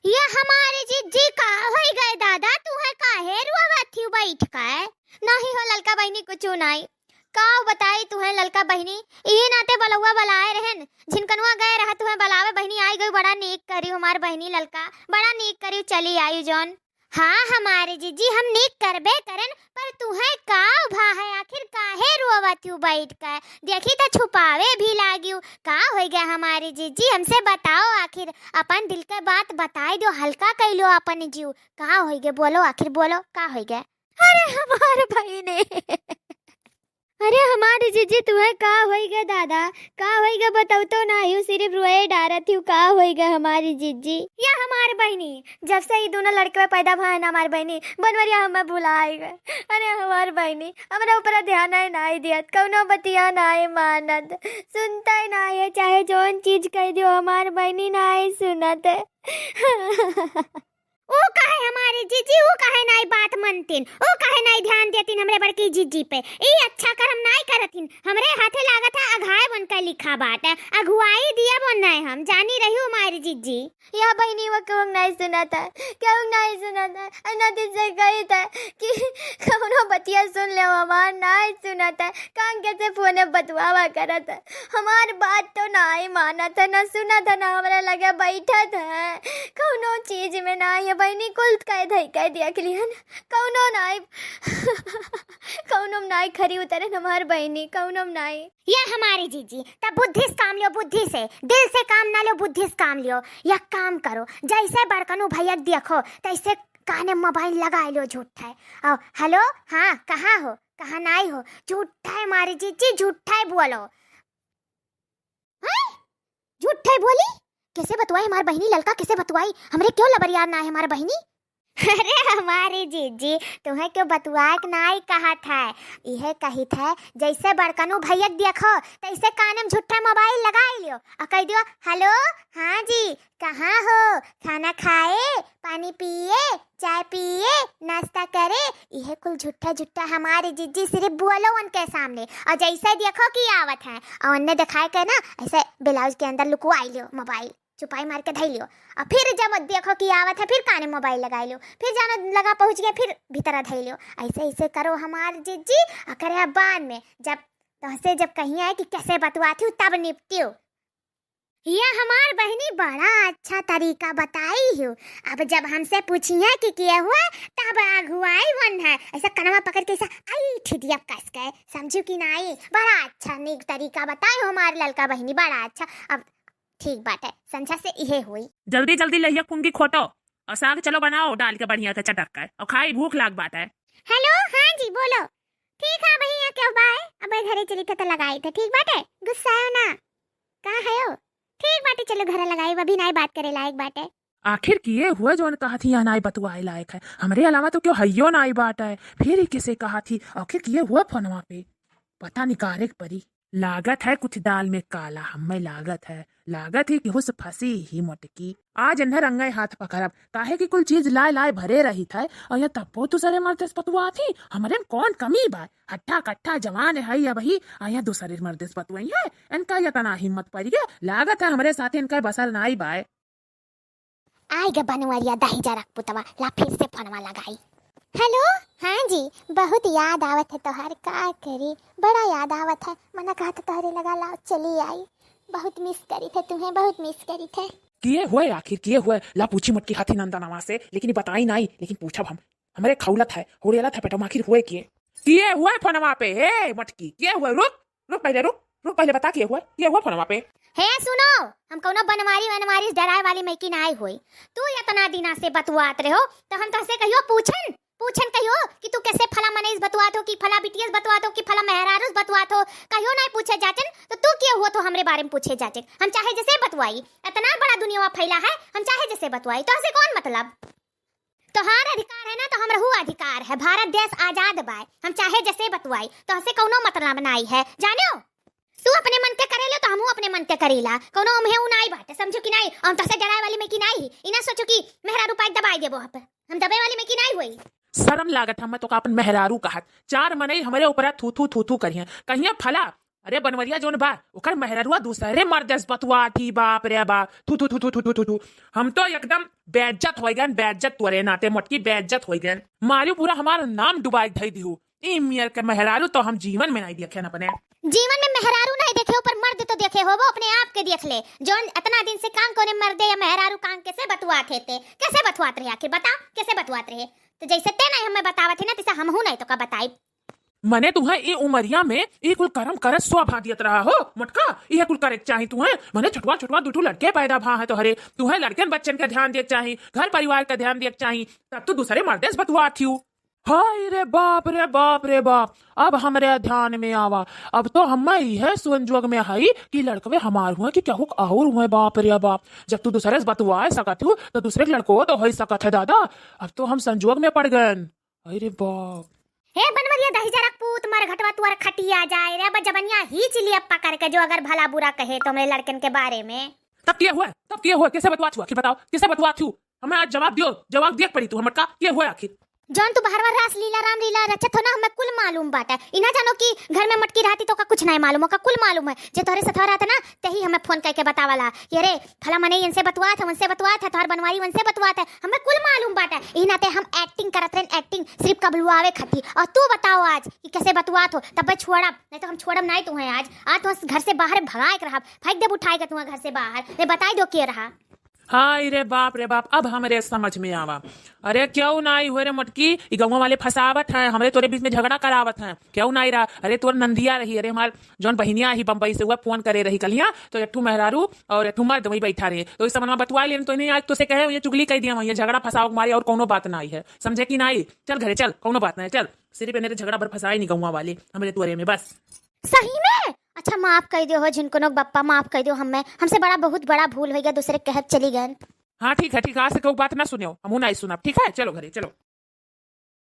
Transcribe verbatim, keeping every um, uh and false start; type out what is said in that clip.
ये हमारे जिज्जी का होइ गए दादा, तुहैं काहे रोवत हिउ बैठ के? नाहीं हो ललका बहिनी, कुछु नाहीं। का बताई तुहैं ललका बहिनी, ई नाते बलौआ बलाए रहेन, झिनकनुआ गए रहा तुहैं बलावे, बहिनी आई गई, बड़ा नीक करिउ हमार बहिनी ललका, बड़ा नीक करिउ चली आइउ जौन। हाँ हमारे जिज्जी, हम नीक करबे करेन, पर तुहैं का भा है, आखिर काहे रोवत हिउ बैठ के? देखी त छुपावे भी लागिउ। का होइ गए हमारे जिज्जी, हमसे बताओ, आखिर अपन दिल के बात बताइ दियो, हल्का कइ लियो अपन जिउ। का होइ गए, बोलो आखिर, बोलो का होइ गए? अरे हमार बहिनी, अरे हमारी जिज्जी, तुहैं का होइ गए दादा? का होइ गए, बतउतो नाहीं हिउ, सिर्फ रोए डारत हिउ। का होइ गए हमारी जिज्जी? या हमार बहिनी, जब से ई दुनो लड़के पैदा भए ना हमार बहिनी, बनवरिया हमें भुलाइ गए। अरे हमार बहिनी, हमरा ऊपर ध्यान ही नाहीं दियत, कउनो बतिया नाहीं मानत, सुनतै नाहीं है, चाहे जौन चीज कहि दियो, हमार बहिनी नाहीं सुनत है। ऊ काहे हमारी जिज्जी, ऊ काहे नाहीं बात मनतिन, ऊ काहे नाहीं ध्यान देतिन हमरे बड़की जिज्जी पे? ई अच्छा करम नाहीं करतिन, हमरे हाथे लागत है अघाए बन के लिखा बात है, अघुआई दिया बन है हम, जानी रहिउ हमारी जिज्जी। या बहिनी, वो केहू नाहीं सुनत है, केहू नाहीं सुनत है, इतना दिन से कहित है कि कउनो बतिया सुन ले, हमार नाहीं सुनत है, कान के से फोने बतुआवा करत है। हमार बात तो नाहीं मानत है, ना सुनत है, ना हमरा लगे बैठत है। कउनो चीज में नाहीं है बहिनी, कुल कह धई कह देख लिहन। कउनो नाहीं, कउनो में नाहीं खरी उतरे हमार बहिनी, कउनो में नाहीं। या हमारी जिज्जी, तब बुद्धि से काम लियो, बुद्धि से, दिल से काम ना लियो, बुद्धि से काम लियो। या काम करो, जैसे बड़कनू भैया के देखो, तैसे काने मोबाइल लगाइ लियो झूठै। और हेलो, हाँ, कहाँ हो, कहाँ नाहीं हो, झूठै मारी जिज्जी, झूठै बोलो। हैं? झूठै बोली? कैसे बतुआई हमार बहिनी ललका, कैसे बतुआई? हमरे क्यों लबरियार ना है हमार बहिनी? अरे हमारी जिज्जी, तुहैं क्यों बतुआए के नाहीं कहत है? इहे कहित है, जैसे बड़कनू भैया के देखो, तैसे काने में झूठै मोबाइल लगाइ लियो और कहि दियो, हेलो, हाँ जी, कहाँ हो? खाना खाए? पानी पिए? चाय पिए? नाश्ता करे? इहे कुल झूठा झूठा हमारी जिज्जी सिर्फ बोलो उनके सामने। और जैसे देखो कि आवत है, और उनने दिखाए के ना, ऐसे ब्लाउज के अंदर लुकवाई लियो मोबाइल, छुपाई मार के धई लियो। और फिर जब देखो कि आवत है, फिर काने मोबाइल लगाई लियो, फिर जानो लगा पहुँच गए, फिर भीतर धई लियो। ऐसे ऐसे करो हमार जिज्जी, और करे बाद में जब तोहसे जब कहीं आए कि कैसे बतुआत हिउ, तब निपटियो। या हमार बहिनी बड़ा अच्छा तरीका बताई हिउ। अब जब हमसे पूछिहैं कि के हुआ, तब अघुआई वन है, ऐसा कनवा पकड़ के ऐसा ऐठ दिया कस के, समझिउ कि नाहीं? बड़ा अच्छा नीक तरीका बताई हो हमार ललका बहिनी, बड़ा अच्छा। अब ठीक बात है, संझा से इहे होई। जल्दी जल्दी लहिया कुंगी खोटो और साग चलो बनाओ डाल के बढ़िया से चटक के और खाई, भूख लाग बात है। हेलो, हाँ जी, बोलो। ठीक है भैया, क्यों बाय? अबे घरे चली थे तो लगाई थे, ठीक बाटे, गुस्सायो ना। का हयो? ठीक बाटे, चलो घरे लगाई, अभी नाहीं बात करे लायक बाटे। आखिर किए हुए जौन कहत ही यह नाहीं बतुआए लायक है, हमरे अलावा तो क्यों हइयो नाहीं बाटे, फिर ही किसे कहत ही? आखिर किए हुए फोनवा पे, पता निकारे के परी। लागत है कुछ दाल में काला, हमें लागत है, लागत ही केहू से फंसी ही मोटकी। आज इन्हें रंगे हाथ पकड़ब, काहे कि कुल चीज लाए लाए भरे रहित है, और यहाँ तब्बो दूसरे मर्द से बतुआत ही। हमरे में कौन कमी बाय? हट्ठा कट्ठा जवान है अबही, और यहाँ दूसरे मर्द से बतुआई है। इनका इतना हिम्मत पड़ी है, लागत है हमरे साथे इनका बसल नाहीं बाय। आइ गे बनवरिया दहिजरा के पुतवा, ला फिर से फोनवा लगाई। हेलो, हाँ जी, बहुत याद आवत है तोहार, का करी, बड़ा याद आवत है, मना कहत तोहरे लगा लाओ चली आई, बहुत मिस करी थे तुहैं, बहुत मिस करी थे। किए हुए आखिर, किए हुए? ला पूछी मोटकी हाथी नंदनवा से, लेकिन ई बताई नाहीं, लेकिन पूछब हम। हमरे खौलत है, हुड़ेलत है पेटवा में, आखिर हुए किए? किए हुए फोनवा पे? हे मोटकी, किए हुए? रुक, रुक पहिले, रुक, रुक पहिले, बता किए हुए, किए हुए फोनवा पे? हे सुनो, हम कउनो बनवारी वनवारी से डराए वाली मइकी नाहीं होई। तू इतना दिना से बतुआत रहो, तो हम तोहसे कहियो पूछन, पूछन कहियो कि तू कैसे फला मनई से बतुआत हो, कि फला बिटिया से बतुआत हो, कि फला मेहरारू से बतुआत हो, कहियो नाहीं पूछे जाचन, तो तू किए हुआ तो हमरे बारे में पूछे जाचे। हम चाहे जैसे बतुआई, इतना बड़ा दुनिया फैला है, हम चाहे जैसे बतुआई, तोहसे कौन मतलब? तोहार अधिकार है ना, तो हमरहू अधिकार है। भारत देश आजाद बाय, हम चाहे जैसे बतुआई, तोहसे कउनो मतलब नाहीं है, जानो? तू अपने मन के करे लो, तो हमहू अपने मन के करीला, कउनो हमहे उ नाहीं बाटे, समझो कि नाहीं? हम तोहसे डराए वाली मइकी नाहीं ही, ई ना सोचो कि मेहरारू पाई दबाई देबो आप, हम दबे वाली मइकी नाहीं होई। शर्म लागत, हम तो का अपन मेहरारू कहत, चार मनई हमरे ऊपर थू थू थू थू करिहैं, कहिहैं फला अरे बनवरिया जौन बा, ओकर मेहररुआ दूसरे मर्दे से बतुआत ही, बाप रे बाप, थू, थू, थू। हम तो एकदम बेइज्जत होइ गएन, बेइज्जत तोरे नाते मोटकी, बेइज्जत होइ गएन। मारियो पूरा हमार नाम डुबाइ धइ दिहू। ई मेर के मेहरारू तो हम जीवन में नाहीं देखेन अपने। जीवन में मेहरारू नाहीं देखे हो, पर मर्द तो देखे होबो, अपने आप के देख ले। जौन अतना दिन से काम कोने मर्दे या मेहरारू काम कैसे बतुआत है ते? कैसे बतुआत रहे आखिर? बताओ, कैसे बतुआत रहे? तो जैसे ते नाहीं हमें बतावत है ना, तैसे हमहू नाहीं तोका बताइब। मने तुहें ई उमरिया में ई कुल करम करत शोभा दियत रहा हो, मोटका, इहे कुल करे के चाही तुहें। मने छोटवा छोटवा दू ठो लड़के पैदा भा हैं तोहरे, तुहें लड़कन बच्चन के ध्यान दिए के चाही, घर परिवार के ध्यान दिए के चाही, तब तू दूसरे मर्दे से बतुआत हियू। हाय रे बाप रे बाप रे बाप, अब हमरे ध्यान में आवा। अब तो हम इहे संजोग में हई कि लड़कवे हमार हुए कि केहू के और हुए, बाप रे बाप। जब तू दूसरे से बतुआ सकत हू, तो दूसरे के लड़को तो होइ सकत है दादा। अब तो हम संजोग में पड़ गएन। अरे बाप। हे बनवरिया दही जरा पूत मर घटवा तुअर खटिया जाए रे, अब जबनिया ही चिलिया पकड़ के जो अगर भला बुरा कहे तो हमरे लड़कन के बारे में। तब के हुआ? तब के हुआ? कैसे बतुआत हू आखिर बताओ, कैसे बतुआत हू? हमें आज जवाब दियो, जवाब दिए के पड़ी तू हमर का, के हुआ आखिर? जौन तू बहरवा रास लीला राम लीला रचत हो ना, हमें कुल मालूम बाटे। ई ना जानो कि घर में मोटकी रहती तो का कुछ नाहीं मालूम, ओका कुल मालूम है। जे तोहरे सथवा रहता ना, तेही हमें फोन करके बतावला कि अरे फला मनई इनसे बतुआत है, उनसे बतुआत है, तोहर बनवारी उनसे बतुआत है, हमें कुल मालूम बाटे। ई नाते हम acting करत रहन, acting सिर्फ कबलुआवे खातिर। और तू बताओ आज कि कैसे बतुआत हो, तब छोड़ब, नाहीं तो हम छोड़ब नाहीं तुहें आज। आज तो घर से बाहर भगाए के रहब, फेंक देब उठाए के तुहें घर से बाहर। मैं बताई दो के रहा। हाय रे बाप रे बाप, अब हमरे समझ में आवा। अरे केहू नाहीं हुए रे मोटकी, ई गौवा वाले फंसावत हैं, हमरे तोरे बीच में झगड़ा करावत हैं। केहू नाहीं रहा, अरे तोर नंदिया रही, अरे हमार जौन बहिनिया ही बम्बई से, वह फोन करे रही कलिया, तो एक ठू मेहरारू और एक ठू मर्द वहीं बैठा रहे, तो इस समझ में बतुआ लेन, तो इन्हें आज तोसे कहे, ये चुगली कह दिया, वहीं झगड़ा फंसाव के मारे और कौनो बात नाहीं है, समझे कि नाहीं? चल घरे चल, कौनो बात नाहीं, चल। सिर्फ इन्हें झगड़ा भर फंसाए नहीं गौवा वाले हमरे तोरे में बस। सही में? अच्छा माफ कर दियो हो झिनकुनो के बप्पा, माफ कर दियो हमें, हमसे बड़ा बहुत बड़ा भूल होइ गया, दूसरे के कहे चली गएन। हाँ ठीक है, ठीक है, आज से केहू बात ना सुनियो, हमहू नाहीं सुनब, ठीक है, चलो घरे चलो।